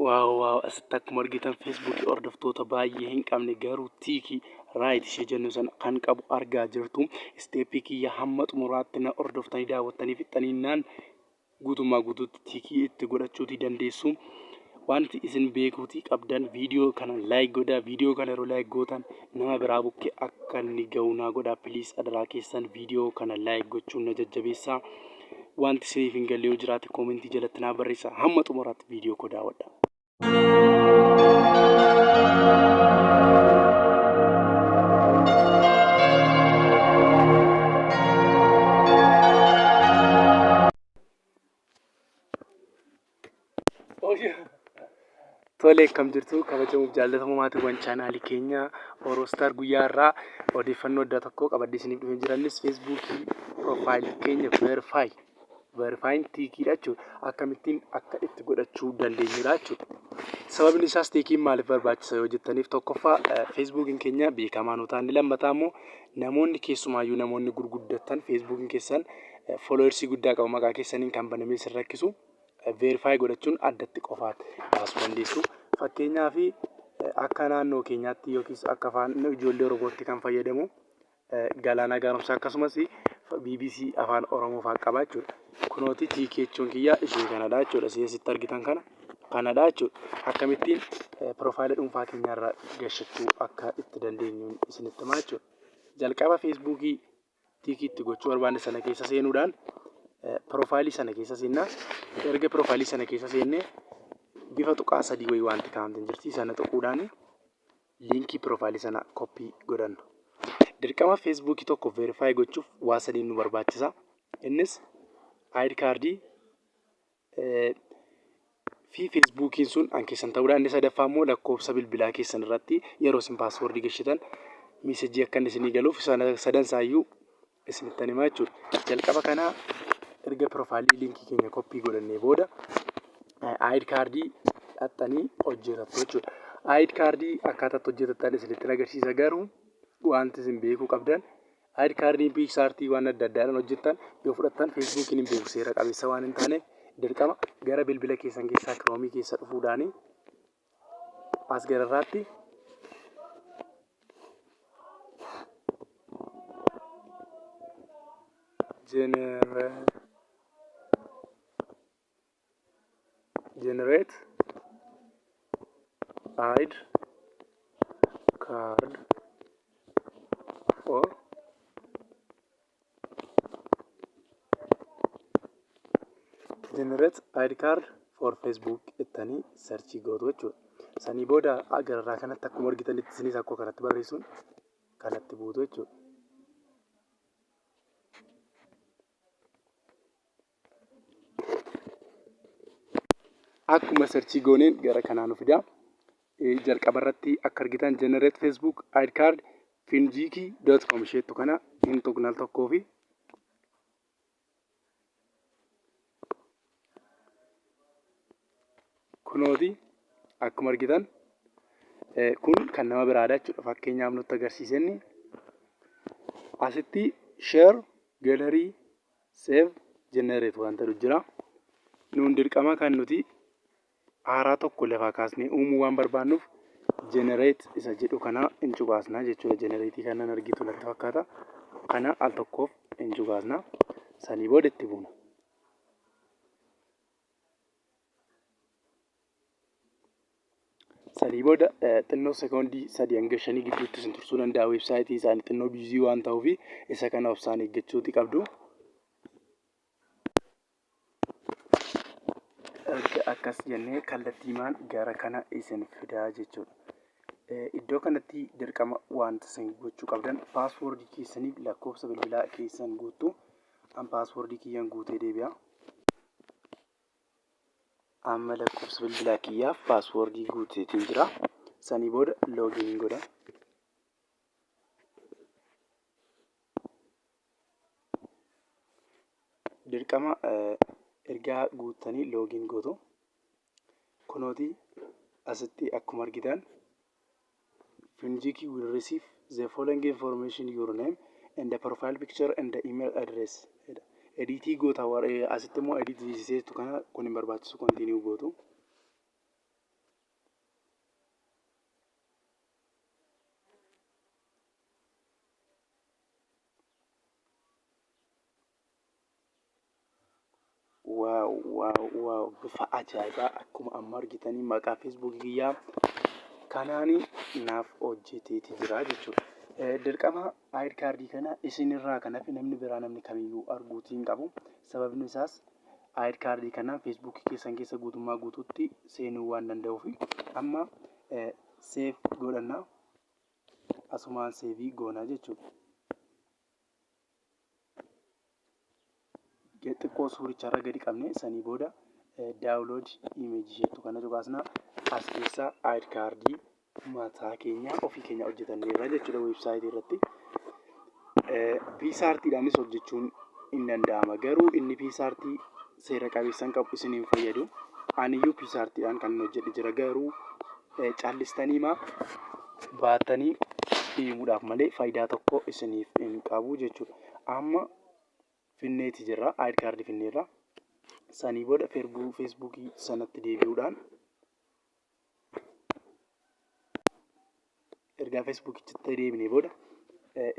Wow, asitti akkuma argitan Feesbuukii hordoftoota baay'ee hin qabne garuu tick right ishee jennu sana kan qabu argaa jirtu. Step kiyya hamma xumuraatti na hordoftanii daawwattanii fixxaniinnaan guutummaa guutuutti tick itti godhachuutii dandeessu. Wanti isin beekuutii qabdan, viidiyoo kana like godhaa. Viidiyoo kana yeroo like gootan nama biraa bukkee akka inni ga'u naa godhaa. Please, adaraa keessan, viidiyoo kana like gochuun na jajjabeessaa. Wanti isiniif hin galle yoo jiraate comment jalatti naa barreessaa. Hamma xumuraatti viidiyoo koo daawwadhaa. Tole, akkam jirtu kabajamuuf jaallatamoo maatiiwwan chaanaalii keenya Orostar? Guyyaa irraa odeeffannoo addaa tokko qabadhee isiniif dhufee jira. Innis Feesbuukii profile keenya verifying tickiidha jechuudha. Akkamittiin akka itti godhachuu dandeenyudha jechuudha. Sababni isaas tickiin maaliif barbaachisa yoo jettaniif, tokkoffaa Feesbuukiin keenya beekamaa nu ta'a. Inni lammataa immoo namoonni, keessumaayyuu namoonni gurguddatan, Feesbuukiin keessan followers guddaa qaba, maqaa keessaniin kan banamee isin rakkisu, verify godhachuun addatti qofaatti baasuu dandeessu. Fakkeenyaaf, akka naannoo keenyaatti yookiis akka afaan ijoollee Oromootti kan fayyadamu Galaanaa Gaaromsaa akkasumas BBC Afaan Oromoo fa'aa qaba jechuudha. Kunooti, tick jechuun kiyya ishee kanadha jechuudha. Ishee asitti argitan kana kanadha jechuudha. Akkamittiin profile dhuunfaa keenyarra gashachuu akka itti dandeenyu isinitti himaa jechuudha. Jalqaba Feesbuukii tick itti gochuu barbaanne sana keessa seenuudhaan profile sana keessa seennaa. Erga profile sana keessa seennee bifa tuqaa sadii wayii wanti kaa'amte jirti, sana tuquudhaan link profile sana copy godhanna. Dirqama Feesbuukii tokko verify gochuuf waa sadiin nu barbaachisa. Innis ID card fi Feesbuukiin sun an keessan ta'uudha. Inni sadaffaa immoo lakkoofsa bilbilaa keessan irratti yeroo isin password gashitan message akka inni isinii galuuf sadan isaayyuu isinittan himaa jechuudha. Jalqaba kana erga profile link keenya copy godhannee booda ID card dhaxxanii hojjetattu jechuudha. ID card akkaataa itti hojjetattan isinitti agarsiisa, garuu wanti isin beekuu qabdan, ID card PicsArt waan adda addaadhaan hojjettan yoo fudhattan Feesbuukiin hin beeku, seera qabeessa waan hin taaneef dirqama gara bilbila keessan keessaa Chrome keessa dhufuudhaani as gararraatti generate ID card for generate ID card for Facebook jettanii search gootu jechuudha. Sanii booda gararraa kanatti akkuma argitanitti isinis akkuma kanatti barreessuun kanatti buutu jechuudha. Akkuma search gooneen gara kanaa nu fida. Jalqaba irratti akka argitan generate Facebook ID card finjiki.com isheettu kana hin tuqnal tokkoo fi kunooti akkuma argitan kun kan nama biraadha jechuudha. Fakkeenyaaf nutti agarsiisenni asitti share, gallery, save, generate waan jedhu jira. Nuun dirqama kan nuti haaraa tokko lafaa kaasnee uumuu waan barbaannuuf generate isa jedhu kana hin cuqaasna jechuudha. Generate kanan argitu natti fakkaata. Kana al tokkoof hin cuqaasna. Sanii booda itti buuna. Sanii booda xinnoo sekoondii 3 hanga 5 gidduutti isin tursuu danda'a. Weebsaayitiin isaanii xinnoo busy waan ta'uuf isa kana obsaan eeggachuuti qabdu. Erga akkas jennee kallattiimaan gara kana isin fidaa jechuudha. Iddoo kanatti dirqama wanta isin gochuu qabdan password keessaniif lakkoofsa bilbilaa keessan guuttu. An password kiyyaan guutee deebi'a. Amma lakkoofsa bilbilaa kiyyaaf password guuteetiin jira. Sanii booda login godha. Dirqama ergaa guuttanii login gootu. Kunooti, asitti akkuma argitan "Finjiki will receive the following information: your name and the profile picture and the email address" jedha. Edit goota, asitti immoo edit seetu kana kun hin barbaachisu, continue gootu. Wow, wow, wow, bifa ajaa'ibaa akkuma amma argitanii maqaa Feesbuukii kiyyaa kanaani naaf hojjeteeti jira jechuudha. Dirqama ID kaardii kana isinirraa kan hafe namni biraa, namni kamiyyuu arguutii hin qabu. Sababni isaas ID kaardii kanaan Feesbuukii keessan keessa guutummaa guutuutti seenuu waan danda'uuf. Amma save godhanna, asumaan save goonaa jechuudha. Xiqqoo suuricharra gadi qabne, sanii booda download image isheettu kana cuqaasna. As keessaa ID kaardii mataa keenya ofii keenya hojjetanneerra jechuudha weebsaayitii irratti. PicsArtiidhaanis hojjechuun hin danda'ama, garuu inni PicsArtii seera qabeessan qabu isin hin fayyadu. Aniyyuu PicsArtiidhaan kan hojjedhe jira, garuu callistanii maa baatanii deemuudhaaf malee faayidaa tokko isiniif hin qabu jechuudha. Amma finneeti jirra, ID kaardii finneerra. Sanii booda Feesbuukii sanatti deebi'uudhaan, ergaa Feesbuukichatti deebinee booda,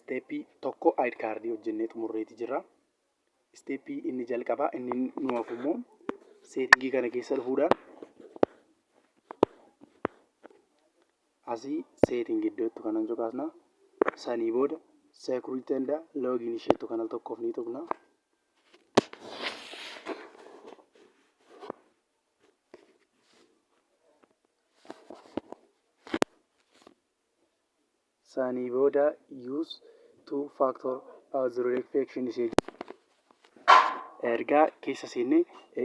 step tokko ID kaardii hojjennee xumurreeti jirra. Step inni jalqabaa inni nu hafu immoo setting kana keessa dhufuudhaan asii setting iddootti kanan cuqaasna. Sanii booda security and login isheettu kana tokkoof ni tuqna. Sanii booda use two factor authentication ishee ergaa keessa seennee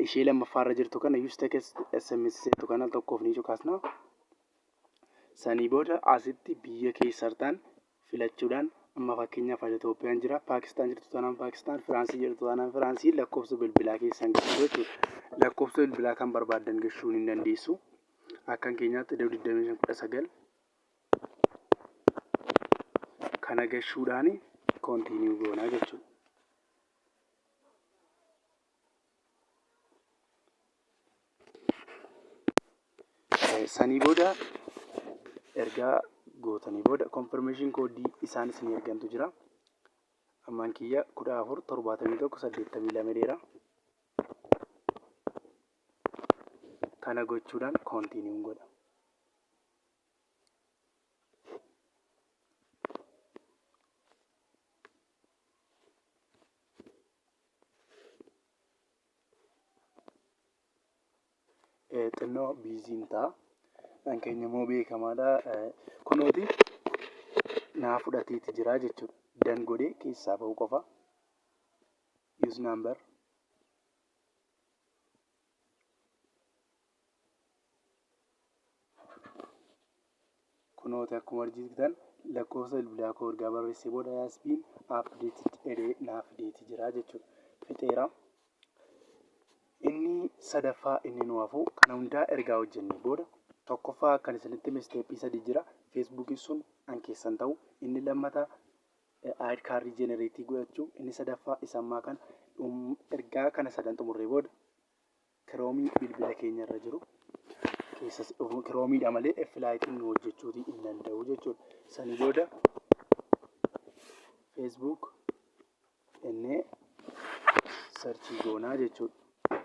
ishee lammaffaarra jirtu kana, use text SMS jettu kana tokkoof ni cuqaasna. Sanii booda asitti biyya keessartaan filachuudhaan, amma fakkeenyaaf as Itoophiyaan jira, Paakistaan jirtu taanaan Paakistaan, Firaansii jirtu taanaan Firaansii, lakkoofsa bilbilaa keessan galchuu jechuudha. Lakkoofsa bilbilaa kan barbaaddan galchuu ni dandeessu. Akkan keenyaatti iddoo 2519 kana gashuudhaan continue goonaa jechuudha. Sanii booda ergaa gootanii booda confirmation koodii isaan isin ergantu jira. Ammaan kiyya 14 71 82 dheera. Kana gochuudhaan continue godha. Xinnoo busyn ta'a. Kan keenya immoo beekamaadha. Kunooti naa fudhateeti jira jechuudha. Done godhee keessaa bahuu qofa. Use number. Kunooti akkuma argitan lakkoofsa bilbilaa koo ergaa barreessee booda has been updated jedhee naaf fideeti jira jechuudha. Fixeera. Inni sadaffaa inni nu hafu, kana hundaa ergaa hojjennee booda, tokkoffaa akkan isinitti hime step sadii jira. Feesbuukiin sun an keessan ta'u. Inni lammataa ID kaardii generate godhachuu. Inni sadaffaa isa ammaa kana. Ergaa kana sadan xumurree booda Chrome bilbila keenya irra jiru keessas dhufu, Chromeiidha malee F-Lite'n nu hojjechuutii hin danda'u jechuudha. Sanii booda Facebook innee search goonaa jechuudha.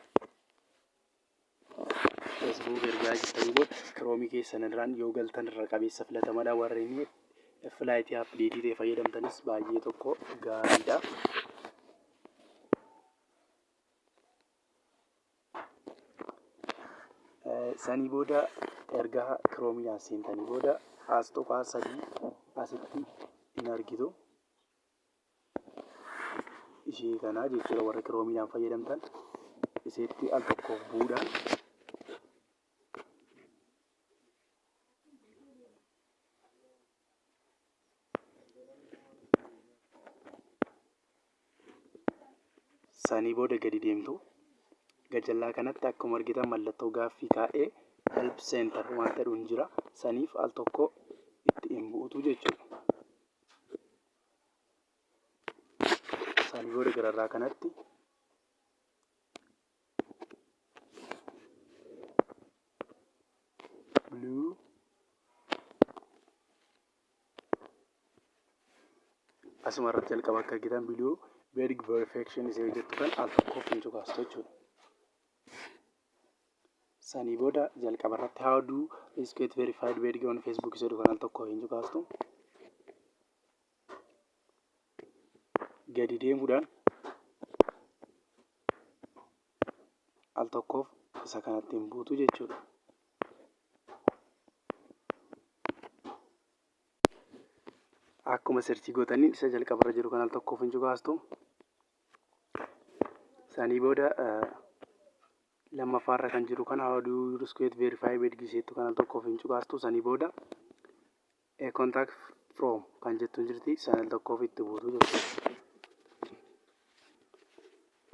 Facebook ergaa jettanii booda Chrome keessan irraan yoo galtan irra qabeessa filatamadha. Warreen F-Lite update ta'e fayyadamtanis baay'ee tokko gaariidha. Sanii booda ergaa Chromeiidhaan seentanii booda as tuqaa sadii asitti hin argitu. Ishee kanaa jechuudha, warra Chromeiidhaan fayyadamtan iseetti al tokkoof bu'uudhaan sanii booda gadi deemtu. Gajallaa kanatti akkuma argitan mallattoo gaaffii kaa'ee help center waan jedhuun jira. Saniif al tokko itti hin bu'utu jechuudha. Sanii booda gararraa kanatti blue asuma irratti jalqaba akka argitan blue badge verification isee jettu kan al tokkoof hin cukaastu jechuudha. Sanii booda jalqaba irratti "How do request verified badge on Facebook" jedhu kan al tokko hin cukaastu. Gadi deemuudhaan al tokkoof isa kanatti hin buutu jechuudha. Akkuma search gootanii isa jalqabarra jiru kan al tokkoof hin cukaastu. Sanii booda lammaffaarra kan jiru kan "How do you request verify badge" jettu kan al tokkoof hin cukaastu. Sanii booda a contact from kan jettu jirti, sana al tokkoof itti buutu jechuudha.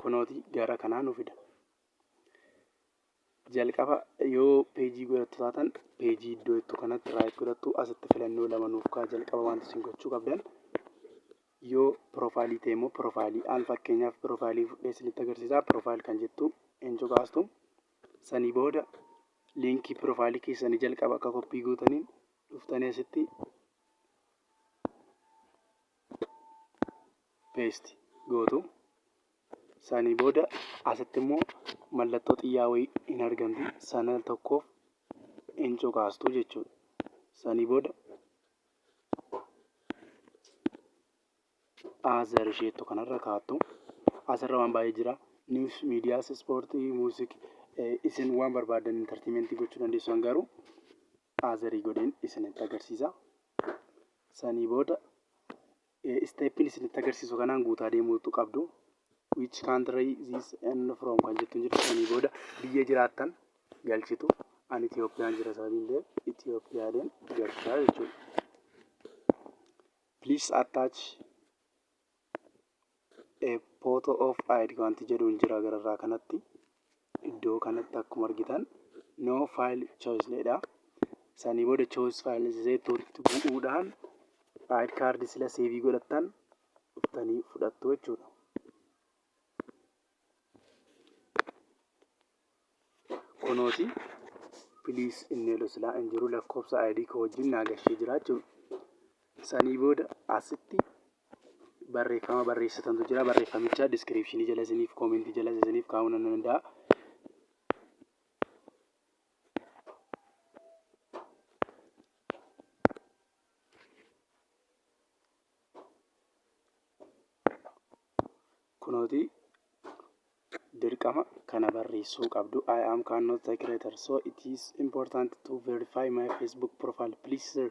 Kunooti gara kanaa nu fida. Jalqaba yoo peejii godhattu taatan, peejii iddoo ittu kanatti right godhattu. Asitti filannoo lama nuuf ka'a. Jalqaba wanti isin gochuu qabdan, yoo profile ta'e immoo profile. An fakkeenyaaf profile fudhee isinitti agarsiisa. Profile kan jettu hin cukaastu. Sanii booda liinkii profile keessanii jalqaba akka copy gootaniin dhuftanii asitti paste gootu. Sanii booda asitti immoo mallattoo xiyyaa wayii hin argamti. Sana tokkoof hin cukaastu jechuudha. Sanii booda other isheettu kanarra kaa'attu. Asirra waan baay'ee jira. News, miidiyaas, ispoortii, music, isin waan barbaadan entertainment gochuu dandeessu. Garuu other godheen isinitti agarsiisa. Sanii booda steppiin isinitti agarsiisu kanaan guutaa deemuutu qabdu. "Which country this and from" kan jettu jirtu. Sanii booda biyya jiraattan galchitu. Ani Itiyoophiyaan jira sababiin ta'eef Itiyoophiyaadhaan galchaa jechuudha. "Please attach a photo of ID" wanti jedhu hin jira gararraa kanatti. Iddoo kanatti akkuma argitan "No file choice" jedha. Sanii booda "Choose file" jettuutti bu'uudhaan ID card sila save godhattan dhuftanii fudhattu jechuudha. Kunooti please inni jedhu silaa hin jiru, lakkoofsa ID koo wajjin naa gashee jira jechuudha. Sanii booda asitti barreeffama barreessitantu jira. Barreeffamicha description jala isiniif, comment jala isiniif kaa'uu nan danda'a. Kunooti dirqama kana barreessuu qabdu. "I am cannot the creator, so it is important to verify my Facebook profile. Please sir,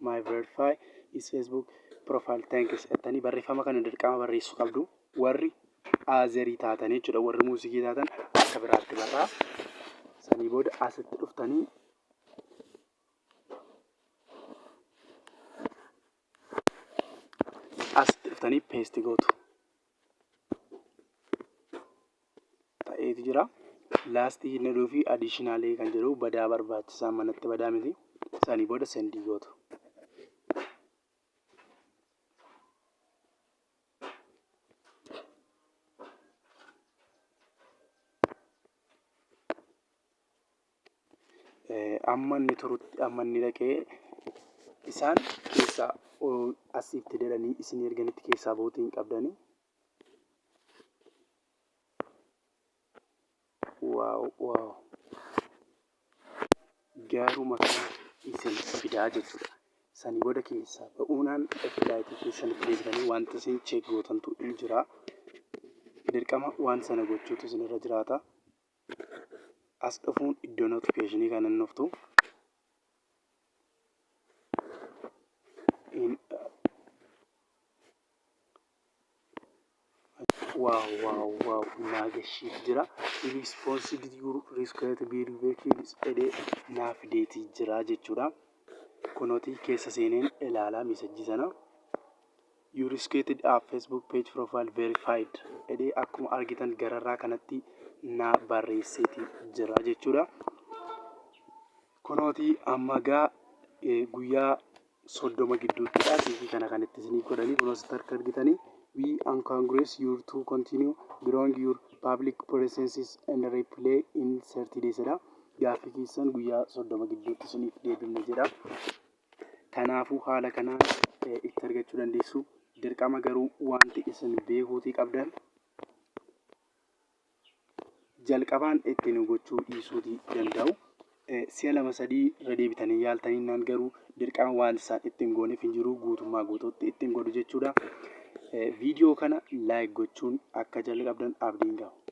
my verify is Facebook profile. Thanks" jettanii barreeffama kana dirqama barreessuu qabdu. Warri other taatan jechuudha. Warri music taatan akka biraatti barraa. Sanii booda asitti dhuftanii paste gootu. Ta'eetu jira. Last hin jedhuu fi additional kan jedhu badaa barbaachisaa manatti badaa miti. Sanii booda send gootu. Amma inni turutti, amma inni dhaqee isaan keessaa asitti jedhanii isin erganitti keessaa bootii hin qabdanii. Wow. Gaaruma kana isin fidaa jechuudha. Sanii booda keessaa ba'uunaan lite keessanitti deebitanii wanta isin check gootantu hin jira. Dirqama waan sana gochuutu isinirra jiraata. As dhufuun iddoo notification kana hin dhuftu. Wow, naa gashiitu jira. "Response your request verification" jedhee naa fideetii jira jechuudha. Kunooti keessa seeneen ilaalaa message sana. "You requested a Facebook page profile verified" jedhee akkuma argitan gararraa kanatti naa barreesseetii jira jechuudha. Kunooti amma gaa guyyaa 30 gidduuttidha. Tick kana kan itti isinii godhanii kunoo asitti akka argitanii "We encourage you to continue growing your public presence and reply in 30 days" jedha. Gaaffii keessan guyyaa 30 gidduutti isiniif deebifna jedha. Kanaafuu haala kanaan itti argachuu dandeessu. Dirqama garuu wanti isin beekuutii qabdan Jalqabaan ittiin gochuu dhiisuutii danda'u. Si'a lama sadii irra deebitanii yaaltaniinnaan garuu dirqama waan isaan ittiin gooneef hin jiru, guutummaa guutuutti ittiin godhu jechuudha. Viidiyoo kana like gochuun akka jalqabdan abdiin qaba.